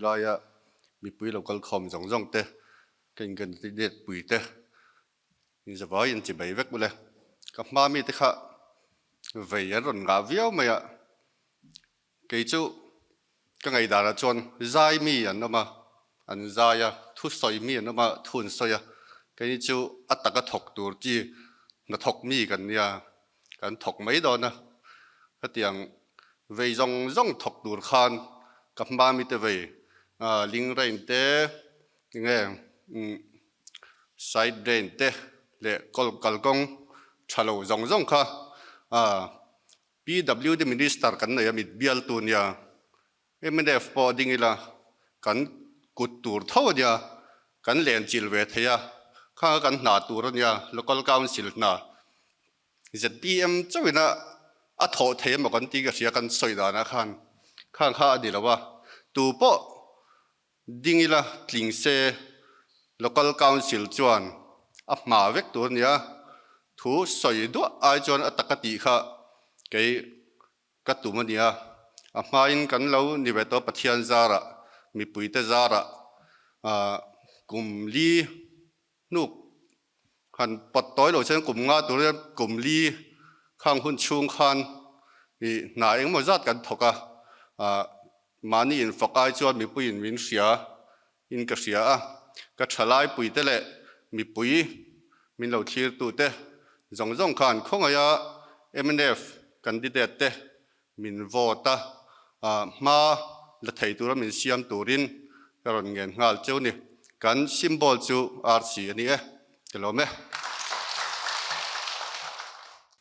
Tilaia mipui lo kal khawm zawng zawng te, ka in-candidate pui te inzavai in chi bei vek ule. Ka hma mi te kha vei an rawn ngah viau mai a, Kei chu ka ngaihdanah chuan zai mi an awm a, an zai a, thu sawi mi an awm a, thu an sawi a, keini chu a taka thawk tur chi hnathawk mi kan nia, kan thawk mai dawn a, khatiang vei zawng zawng thawk tur khan ka hma mite vei ling rain te enge side drain te leh kalkawng tha lo zawng zawng kha PWD Minister kan nei a mit bialtu nia, mnf pawh a ding ila kan kut tur tho a nia, kan len chil ve thei a, khanga kan hna tur a nia, Local Council hna zpm chauhin a a thawh thei emaw kan tih ka hria kan sawi danah khan, khang kha a ni lo a, tu pawh Ding ila tling se Local Council chuan a hma vek tur a nia, thu sawi duah ai chuan a taka tih kha kei ka tum a nia. A hmain kan lo ni ve tawh Pathian zarah, mipuite zarah kum li hnuk han pawt tawi lo chuan kum nga tur hian kum li khang hun chhung khan ih hna engemaw zat kan thawk a, ah mahni infak ai chuan mipuiin min hria in ka hria a, ka thalai puite leh mipui min lo thlir tute zawng zawng khan khawngaih a mnf candidate te min vote a, ah hma la thei tura min siam turin ka rawn ngen nghal cheu ni. Kan symbol chu RC a ni e, ka lawm e.